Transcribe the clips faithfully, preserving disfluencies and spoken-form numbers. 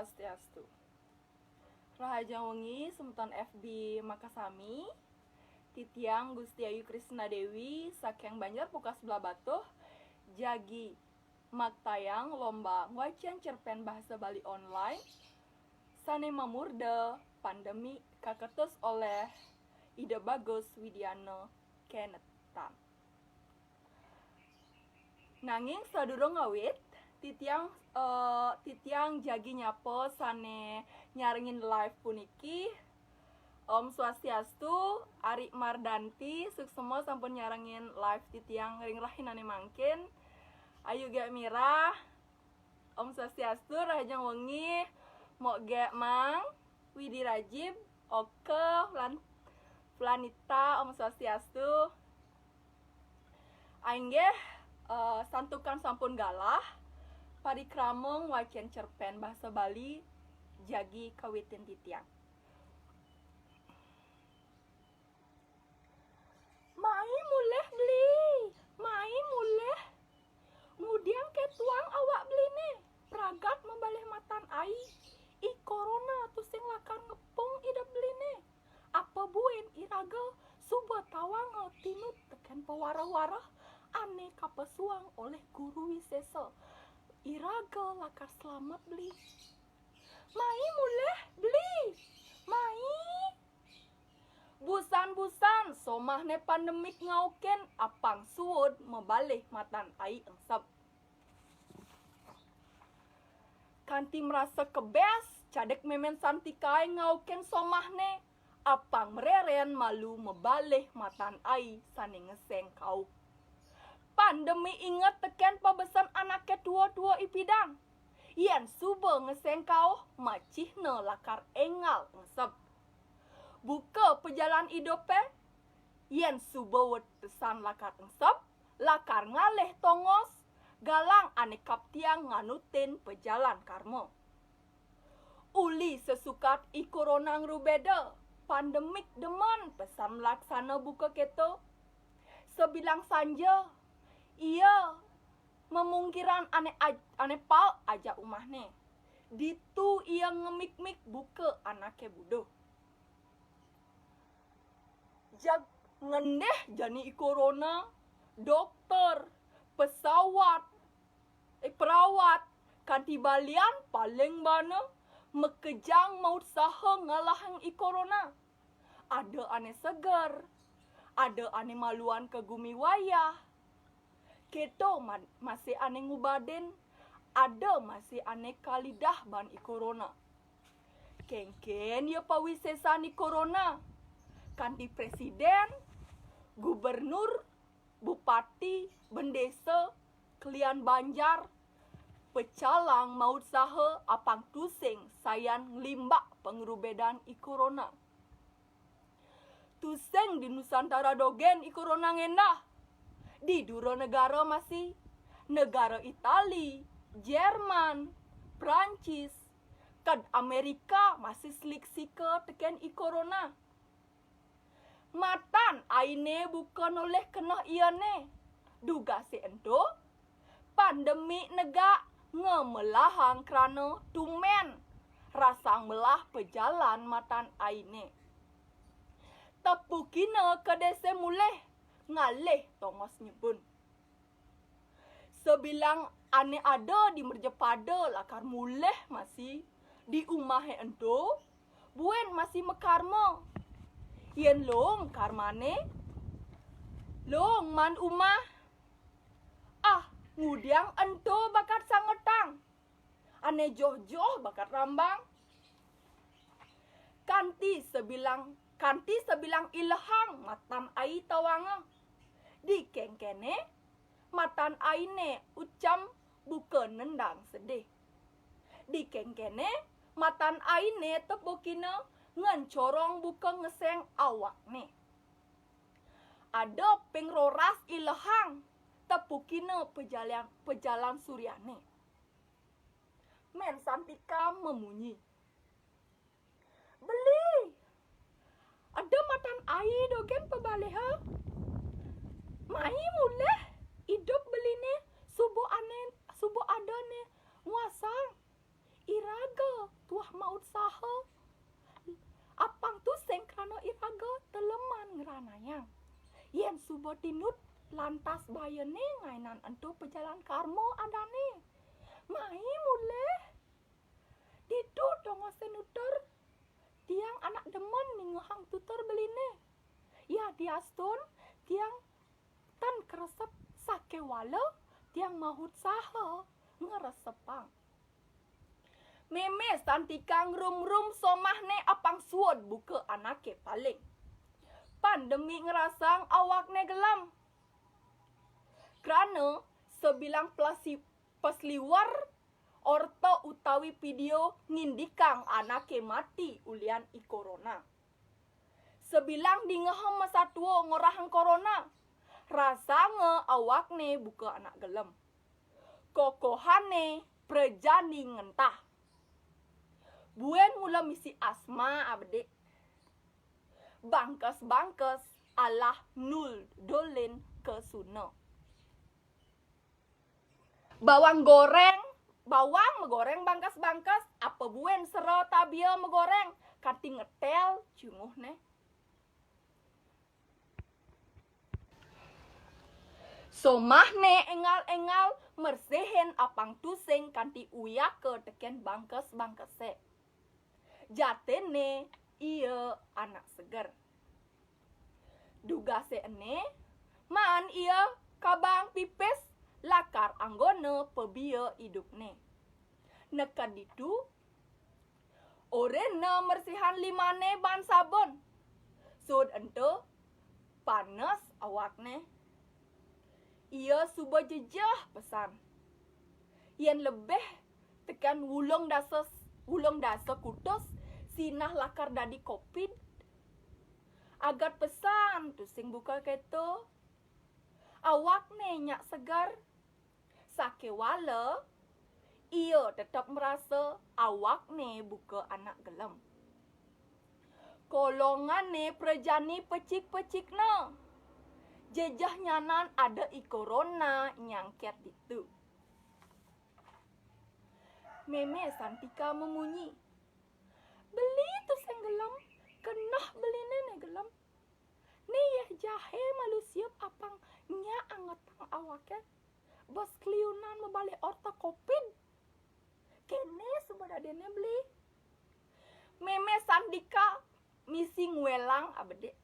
Swastiastu. Rahajeng wengi semeton F B makasami. Titiang Gusti Ayu Krisna Dewi saking Banjar Pukas Blahbatuh, jagi maktayang lomba ngwacén cerpén bahasa Bali online sané mamurda pandemi kaketus olih Ida Bagus Widiana Kenetan. Nanging sadurung ngawit, titiang eh, titiang jagi nyapa sané nyarengin live puniki. Om Swastiastu, Ari Mardanti, suksma sampun nyarengin live titiang ring rahinané mangkin. Ayu Gek Mirah, Om Swastiastu, rahajeng wengi, Mok Gek Mang, Widi Rajib, Oke, Lan-, Planita, Om Swastiastu. Ainggih, eh, santukan sampun galah, parikrama ngwacén cerpén bahasa Bali jagi kawitin titiang. Mai mulih, Beli. Mai mulih. Ngudiang ketuang awak Beliné. Pragat mabalih matan ai. I Corona tusing lakar ngepung idup Beliné. Apa buin iraga suba tawanga tinut tekén pawareh-wareh ané kapesuang olih Guru Wisésa. Iraga lakar slamet, Beli. Mai mulih, Beli. Mai. Busan-busan somahné pandemik ngaukin apang suud mabalih matan ai engsep. Kanti marasa kebés, cadik mémén Santikaé ngaukin somahné apang mrérén malu mabalih matan ai sané ngeséng kauh. Pandemi inget tekén pabesen anaké tua-tua ipidan. Yén suba ngeséng kauh, macihna lakar énggal engsep. Buka pajalan idupé, yén suba wetesan lakar engsep, lakar ngalih tongos, galang ané kaptiang nganutin pajalan karma. Uli sasukat i Corona ngrubéda, pandemik demen pesan malaksana buka kéto. Sabilang sanja, ia mamungkiran ané aj-, ané paek ajak umahné. Ditu ia ngemik-mik buka anaké buduh. Jag ngendih jani i Corona, dokter, pesawat, eh, perawat, kanti balian paling bana makejang mautsaha ngalahang i Corona. Ada ané seger, ada ané maluan ka gumi wayah. Kéto ma-, masih ané ngubadin, ada masih ané kalidah ban i Corona. Kénkén ya pawisésan i Corona, kanti présidén, gubernur, bupati, bendésa, kelian banjar, pecalang mautsaha apang tusing sayan nglimbak pangrubédan i Corona. Tusing di Nusantara dogén i Corona ngendah. Di dura negara masih, negara Itali, Jerman, Prancis, kad Amérika masih sliksika tekén i Corona. Matan ainé buka nolih keneh iané. Dugasé ento, pandemi negak ngamelahang krana tumén rasang melah pajalan matan ainé. Tepukina kedisé mulih ngalih tongos nyebun. Sabilang ané ada di mercapada lakar mulih masih di umahé ento, buin masih makarma. Yén lung karmané, lung maan umah. Ah, ngudiang ento bakat sangetang. Ané joh-joh bakat rambang. Kanti sabilang, kanti sabilang ilehang matan ai tawanga. Dikénkéné, matan ainé ucem buka nendang sedih. Dikénkéné, matan ainé tepukina ngencorong buka ngeséng awakné. Ada ping roras ilehang tepukina pejalan, pejalan suryané. Mén Santika mamunyi. Beli! Eda matan ai dogén pabaliha. Mai mulih idup Beliné suba ané, suba adané nguasang. iraga tuah mautsaha. Apang tusing krana iraga teleman ngranayang. Yén suba tinut lantas bayané ngainan ento pajalan karma adané. Mai mulih. Ditu tongosé nutur, tiang anak demen ningehang tutur beliné. Yadiastun tiang tan kresep sakéwala tiang mautsaha ngresepang. Mémé Santika ngrum-ngrum somahné apang suud buka anaké paling. Pandemi ngrasang awakné gelem. Krana sabilang plasi-, pasliwer orta utawi vidéo ngindikang anaké mati ulian i corona. Sabilang dingeha masatua ngorahang corona, rasanga awakné buka anak gelem. Kokohané prajani ngentah. Buin mula misi asma abedik. Bangkes-bangkes alah nul dolin kesuna. Bawang goreng, bawang magoréng bangkes-bangkes, apa buin sera tabia magoréng, kanti ngetel cunguhné. Somahné énggal-énggal mersihin apang tusing kanti uyaka tekén bangkes-bangkesé. Jatinné ia anak seger. Dugasé ené, maan ia kabang pipis lakar anggona pabia idupné. Neked ditu, orinna mersihan limané baan sabun. Suud ento, panes awakné. Ia suba jejeh pesan. Yén lebih tekén wolung dasa, wolung dasa kutus sinah lakar dadi covid. Agat pesan tusing buka kéto. Awakné nyak seger. Sakéwala, ia tetep marasa awakné buka anak gelem. Kolongané prajani pecik-pecikna. Jejeh nyanan ada i corona nyangkit ditu. Mémé Santika mamunyi. Beli tusing gelem, keneh beliné né gelem. Né yéh jahé malu siup apang nyak angetang awaké. Bes kliunan mabalih orta covid. Kéné suba dadiné beli. Mémé Santika misi ngwelang abedik.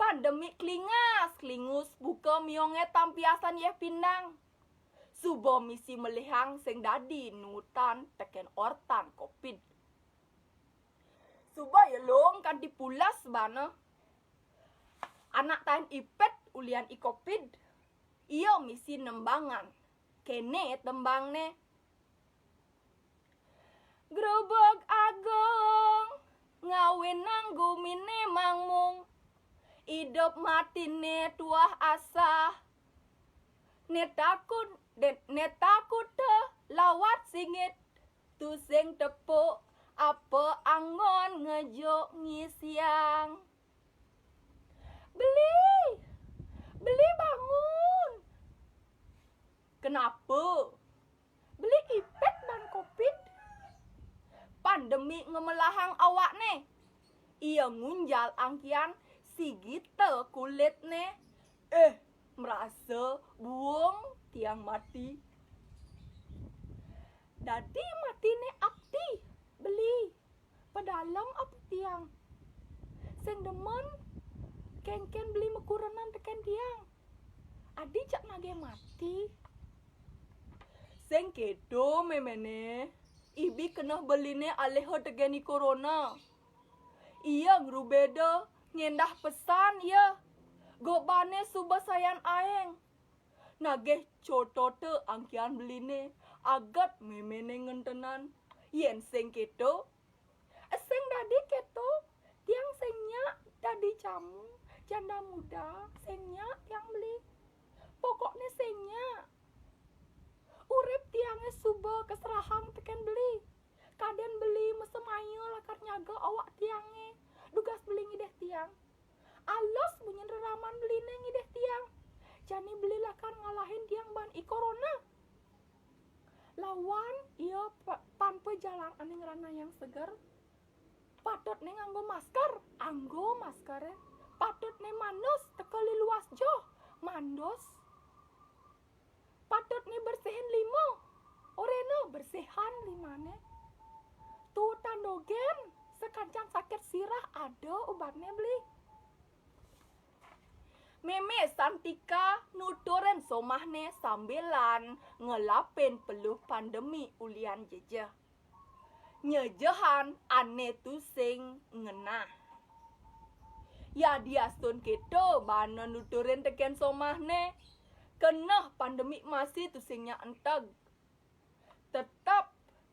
Pandemi klingas, klingus buka miongé tampiasan yéh pindang. Suba misi melihang sing dadi nuutan tekén ortan covid. Suba ia lung kanti pules bana. Anak taén ipit ulian i covid. Ia misi nembangan. Kéné tembangné. Grubug agung ngawinang guminé mangmung. Idup matiné tuah asah. Né takut, né, né takuta lawat singit. Tusing tepuk apa anggon ngejuk ngisiang. Beli! Beli bangun! Kenapa? Beli ipit baan covid. Pandemi ngemelahang awakné. Ia ngunjal angkian sigita kulitné. Eh, marasa buung tiang mati. Dadi matiné ati, beli. Pedalem apa tiang? Sing demen, kénkén beli makurenan tekén tiang. Adi jak nagih mati. Sing kéto méméné, ibi keneh beliné aliha tekén i corona. Ia ngrubeda, ngendah pesan ia. Gobané suba sayan aéng. Nagih cotota angkian beliné, aget méméné ngentenan. Yén sing kéto, sing dadi kéto, tiang sing nyak dadi jamu, janda muda, sing nyak tiang beli. Pokokné sing nyak. Urip tiangé suba kaserahang tekén beli. Kadén beli masemaya lakar nyaga awak tiangé. Dugas beli ngidih tiang. Alus munyin reraman beliné ngidih tiang. Jani beli lakar ngalahin tiang baan i corona. Wan, iya pa- pan pejalan ané ngranayang seger. Patut né nganggo masker, anggo masker. Patut né mandus teka liluas joh, mandus. Patut né bersihin lima, orena bersihan limané. Tutan dogén, sakancan sakit sirah ada ubatné beli. Mémé Santika nuturin somahné sambilan ngelapin peluh pandemi ulian jejeh. Nyejehan ané tusing ngenah. Ya diastun kéto bana nuturin tekén somahné, keneh pandemi masih tusing nyak enteg. Tetep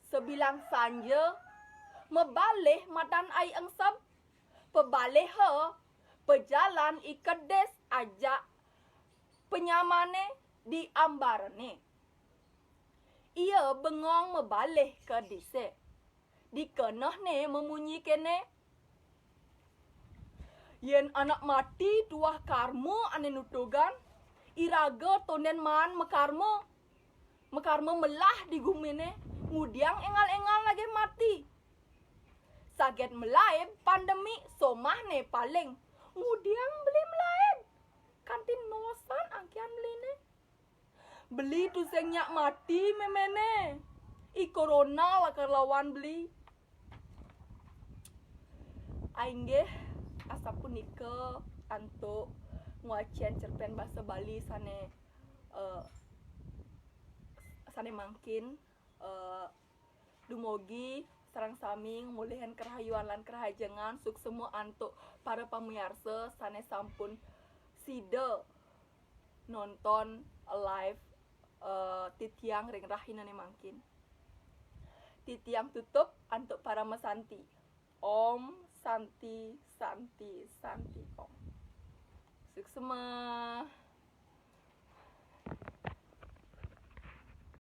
sebilang sanja mabalih matan ai engseb, pabaliha pejalan i kedis ajak penyamané di ambarné. Ia bengong mabalih kedisé. Dikenehné mamunyi kéné, yén anak mati tuah karma ané nutugang, iraga tondén maan makarma. Makarma melah di guminé, ngudiang énggal-énggal lagih mati. Saget melaib pandemi somahné paling, ngudiang beli melaib. Kanti nosan angkihan beliné. Beli tusing nyak mati méméné. I corona lakar lawan beli. Inggih, asapunika antuk ngwacén cerpén basa Bali sané, eh, sané mangkin, eh, dumugi sareng sami ngulihin karahayuan lan karahajengan, suksma antuk para pamiarsa sané sampun sida nonton live, eh, titiang ring rahinané mangkin. Titiang tutup antuk parama santi. Om Santi, Santi, Santi Om. Suksma.